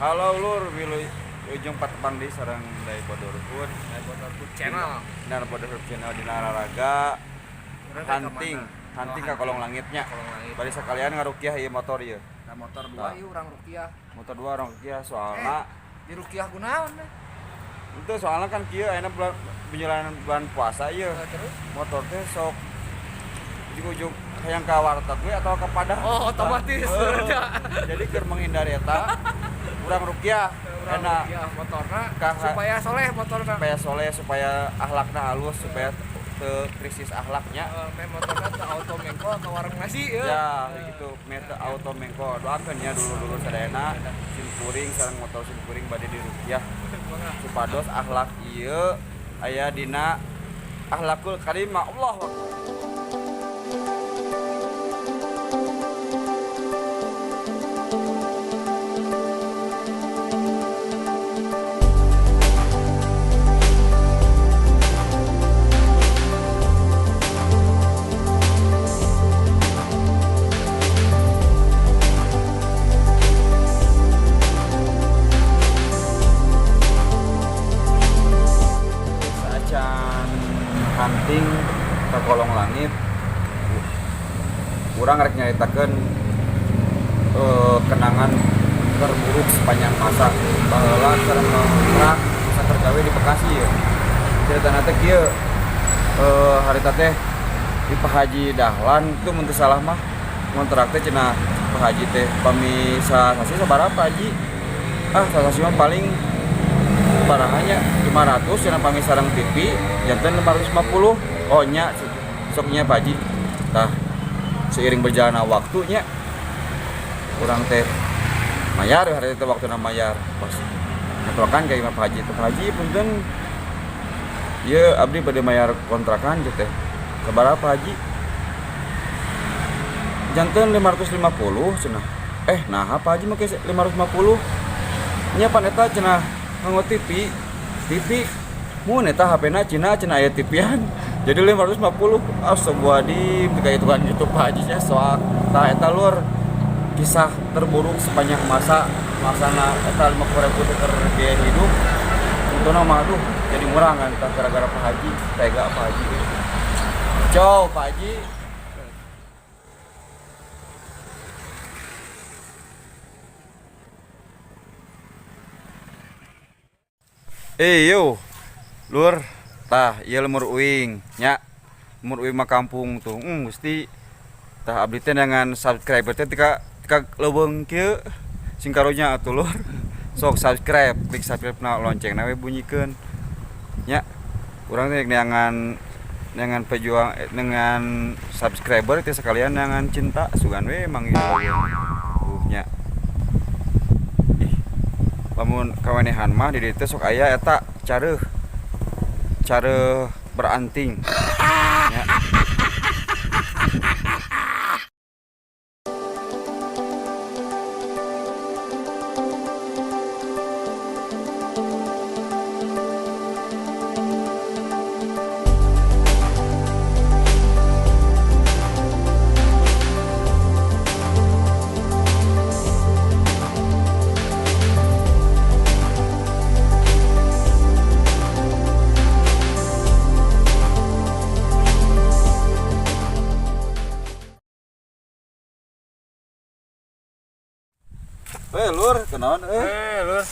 Halo lur, wilujeng patepang deui sareng Dai Bodorhood. Dai Bodorhood Channel. Dina Bodorhood Channel dina raraga Urang teh ka hunting, mana? hunting Oh, ka kolong langitnya. Kolong langit. Bari sekalian ngarukiah ieu motor ieu. Nah, motor dua Tah. ieu urang rukiah. Motor dua orang rukiah soalna Di rukiah kunaon teh? Itu soalnya kan kieu ayeuna bulan menjelang bulan puasa ieu. Eh, terus? Motor teh sok di ujung hayang ka warteg we atau ka Padang. Oh, otomatis. Jadi keur menghindari eta urang rukiah Urang enak rukiah motorna Ka- supaya soleh motorna. supaya soleh, supaya akhlakna halus, supaya teu krisis akhlaknya. Eh, meh motorna teu auto mengko ke warung nasi ya. Ya, gitu meta auto mengko. Doakeun ya dulur-dulur sadayana sim kuring sareng motor sim kuring bade dirukiah supados akhlak ieu aya dina akhlakul karimah. Allah Akbar. Saacan hunting ke kolong langit, urang rek nyaritakeun kenangan terburuk sepanjang masa baheula keur ngontrak masa gawe di Bekasi ya. Ceritana teh kieu, harita teh di Pak Haji Dahlan itu mun teu salah mah ngontrak teh cenah Pak Haji teh pami sasasi sabaraha Pak Haji? Ah, sasasi mah paling barahannya 500 cenah pami sareng TV janten 550. Oh nya sok nya Pak Haji. Tah seiring berjalannya waktunya urang teh mayar hari itu waktu mayar pas kontrakan kayak Pak Haji teh, Pak Haji punten ieu abdi bade mayar kontrakan gitu teh sabaraha Pak Haji? Janten 550 cenah. Nah Pak Haji make 550 nya pan eta cenah nganggo TV TV mun eta HP-na Cina cenah aya TV-an jadi 550. Astagfirullahaladzim, kayak itu kan YouTube Pak Haji nya soal tah eta lur kisah terburuk sepanjang masa masana eta 50.000 teh keur biaya hidup itu mah aduh jadi murah kan tah gara-gara Pak Haji tega Pak Haji. Ciao Pak Haji. Yo, lur, tah ieu lemur uing nya. Lemur uing mah kampung tuh. Gusti. Tah abdi teh dengan subscriber teh tika tika leuweung kieu. Sing karunya atuh lur. Sok subscribe, klik subscribe na lonceng na we bunyikeun. Nya. Urang teh neangan dengan pejuang dengan subscriber teh sekalian dengan cinta sugan we manggil nya. Ih, lamun kawenehan mah di dieu teh sok aya eta careuh. Careuh beranting. Nya. Lur, kenaon euy? Lur.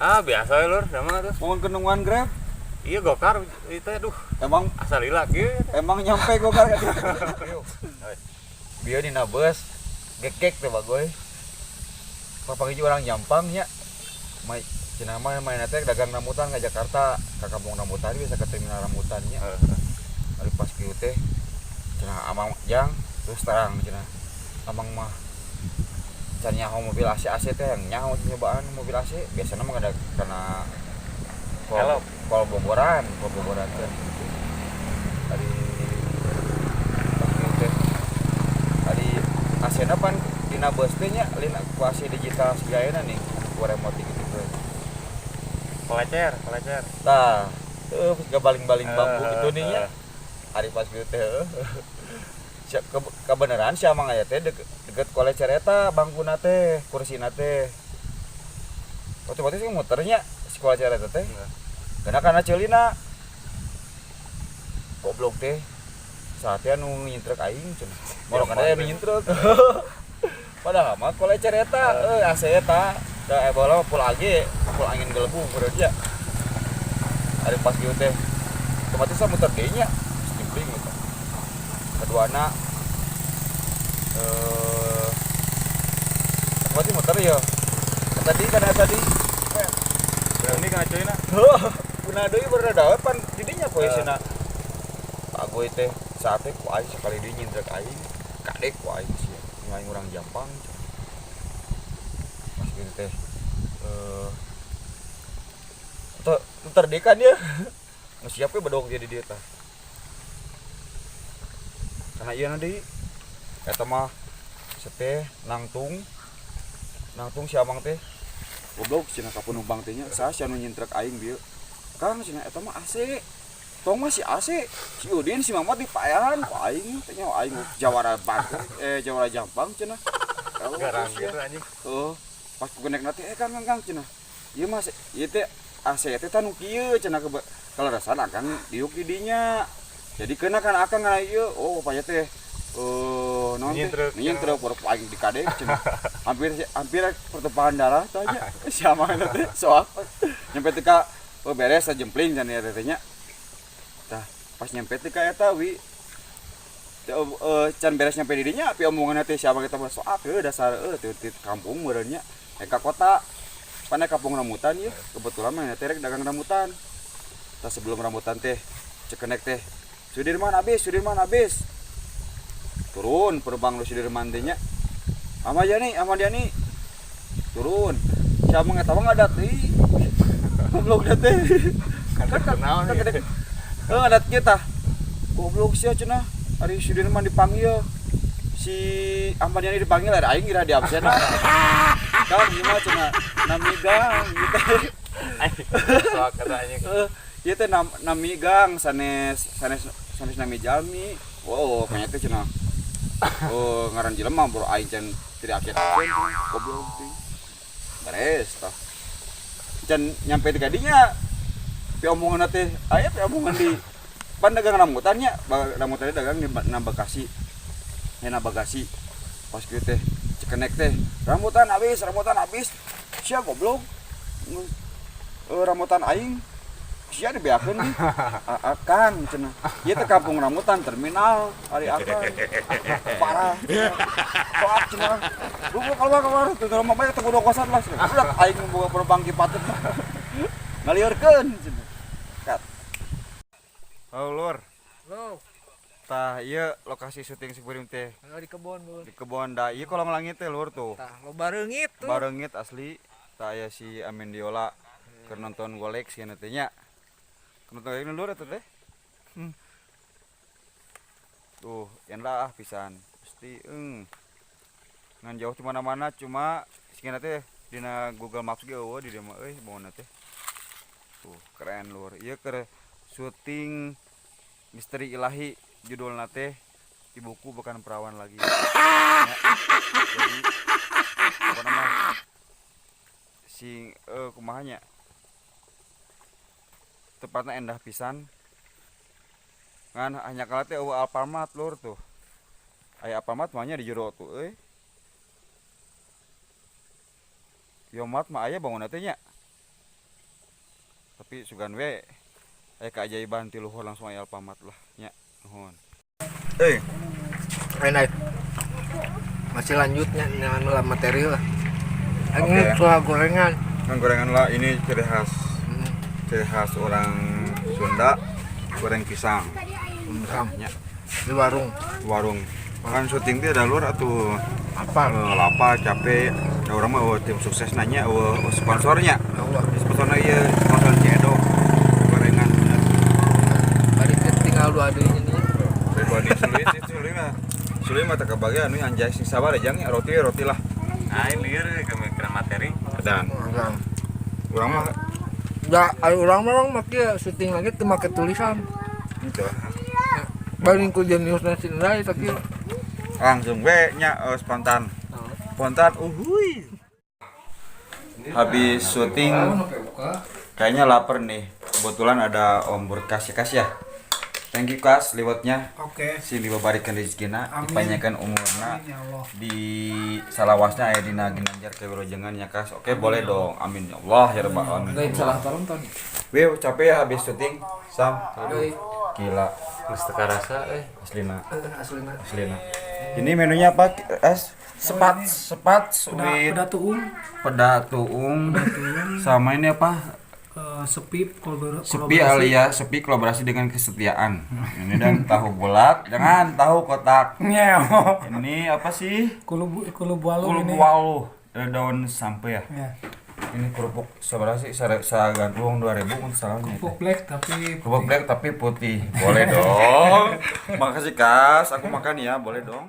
Ah, biasa we, lur, sama tuh. Mun kenungan Grab? Iya, gokar itu aduh, Emang asal lila kieu. Emang nyampe gokar ka dieu. Bieu dina bus gekek teh bagoy. Papanggih orang Jampang nya. Mai cenah mah mainna teh dagang rambutan ka Jakarta, ka kampung rambutan bisa ke terminal rambutan nya. Ari pas kieu teh cenah amang jang terus terang cenah. Amang mah can nyaho mobil AC AC teh yang nyaho nyobaan mobil AC biasanya mah ada karena Elop. kol Bogoran, kol Bogoran teh. Tadi pas kieu teh tadi AC-na pan dina bus teh nya lain ku AC digital segayana nih ku remote gitu teh. Pelecer, pelecer. Tah, heuh gabaling-baling bambu gitu nih nya. Ari pas kieu teh heuh. Kebenaran si amang aya teh deket kolecer eta bangkuna teh, kursina teh. Otomatis kan muternya si kolecer eta teh. Karena karena ceulina. Goblok teh. Saatnya nu nyintrek aing cenah. Morokan aya nu nyintrek. Padahal mah kolecer eta, euy AC eta. Da bola mah full AG, full angin gelembung kudu dia. Ari pas kieu teh otomatis lah muter deui nya. Jempling gitu. Keduana otomatis muter ya. Tadi kan tadi Berani kana ceulina. Guna deui berada pan didinya posisina. Pak Agoy teh saat teh ku aing sekali deui nyintrek aing, kadek ku aing sih. Aing urang Jampang. Pas gitu teh atau muter deui kan ya. Geus siap we bedog jadi dia tah. Karena ieu deui eta mah seteh nangtung. Nangtung si amang teh goblok cenah ka penumpang teh nya saha sia nu nyintrek aing bieu. Kang cenah eta mah AC. Tong mah si AC, si Udin si Mamat dipaehan ku aing teh nya aing jawara Bandung jawara Jampang cenah. Garang gitu anjing. Heeh. Pas ku genek teh Kang Kang Kang cenah. Ieu mah ieu teh AC teh tanu kieu cenah kalerasan akang diuk di dinya. Jadi kena kan akang ngana ieu oh paya teh naon teh? Nyintrek. Nyintrek baru aing dikadek cenah. Hampir hampir pertumpahan darah tah nya. Si amang eta teh soal nyampe teh ka oh, beres jempling cenah eta teh nya. Tah pas nyampe teh ka eta wi teh, can beres nyampe di dinya pi omongan teh si amang eta mah soak heuh dasar teu ti kampung meureun nya. Ka kota pan kampung rambutan ieu kebetulan mah teh rek dagang rambutan. Tah sebelum rambutan teh cekenek teh Sudirman habis, Sudirman habis. Turun penumpang lu Sudirman teh nya. Ahmad Yani, Ahmad Yani. Turun. Si amang eta mah ngadat deui. Goblok da teh. Kan kenal Kan nih. gede. Heuh ngadat kieu tah. Goblok sia cenah. Ari Sudirman dipanggil. Si Ahmad Yani dipanggil ada aing kira di absen. Kang ieu mah cenah nami gang ieu teh. Soak kata anjing. Heuh, ieu teh nami gang sanes sanes sanes nami jalmi. Wow, kayaknya teh cenah. Oh, ngaran jelema bro aing can tidak absen absen goblok teh. Beres tah. Can nyampe di kadinya. Pi omongan teh, aya pi omongan di pan dagang rambutan nya, rambutan dagang di na Bekasi. Ya na Bekasi. Pas kieu teh cekenek teh, rambutan habis, rambutan habis. Sia goblok. Rambutan aing sia dibeakeun nih. Akang cenah. Ieu teh kampung rambutan terminal ari akang. Parah. Soak cenah. Lu keluar keluar tuh rumah banyak teu kudu kosan lah. Udah aing boga penumpang kipatut. Ngaliurkeun cenah. Kat. Halo lur. Lo, Tah ieu lokasi syuting si teh di kebon, Bun. di kebon da ieu kolong langit teh lur tuh. Tah, loba reungit tuh. Bareungit asli. Tah aya si Amendiola keur nonton golek sieuna teh nya. Keur nonton golek lur eta teh. Tuh, endah ah pisan. Pasti eung. Ngan jauh di mana-mana cuma sieuna teh dina Google Maps ge eueuh di dieu mah euy bauna teh. Tuh, keren lur. Ieu keur syuting Misteri Ilahi judulna teh Ibuku Bukan Perawan Lagi. Ya, jadi apa nama si kumaha nya tepatnya endah pisan ngan hanya kalah teh eueuh Alfamart lur tuh. Aya Alfamart mah nya di jero tuh euy. Yomart mah aya bangunna teh nya. Tapi sugan we aya keajaiban ti luhur langsung aya Alfamart lah nya. Nuhun. Enak. Masih lanjutnya dengan materi lah. Ini Oke. soal gorengan. Kan gorengan lah ini ciri khas. Ciri khas orang Sunda goreng pisang. Pisang. Nya. Di warung. Warung. Kan syuting teh ada lur atuh. Apa? Lapar, capek. Da urang mah tim sukses nanya eueuh sponsornya. Allah. Sponsorna ieu sponsor Cedo gorengan. Tadi teh tinggal dua deui nya nih. Dua deui sulit itu sulit mah. Sulit mah teu kabagian anu anjay sing sabar aja nya roti roti lah. Aing lieur kemikiran materi. Dan Urang. urang mah Da, ayo urang mah urang make syuting lagi teu make tulisan. gitu. Paling ku jenius nasi ndai tapi Langsung we nya spontan. Spontan uhuy. Habis syuting kayaknya lapar nih. Kebetulan ada Om Berkas ya, Kas ya. Thank you, Kas, liwatnya. Oke. Sing dibabarikan rezekina, Amin. dipanjangkan umurna. Amin ya Allah. Di salawasna aya dina ginanjar kewilujengan ya, Kas. Oke, boleh dong. Amin ya Allah ya rabbal alamin. Lain salah tonton. Wih, capek ya habis syuting. Sam. Gila, Geus teu karasa eh. aslina. Aslina. Aslina. Ini menunya apa? Es sepat sepat Udah with udah tuung, peda tuung sama ini apa? Sepi Sepi alias sepi kolaborasi dengan kesetiaan. Ini dan tahu bulat dengan tahu kotak. Nyeo. Ini apa sih? Kulubu kulubu Kulubu ini. walu. Daun sampai ya. Ya. Ini kerupuk seberapa sih? Sagantung 2000 mun salahnya. Kerupuk black tapi Kerupuk black tapi putih. Boleh dong. Makasih, Kas. Aku makan ya, boleh dong.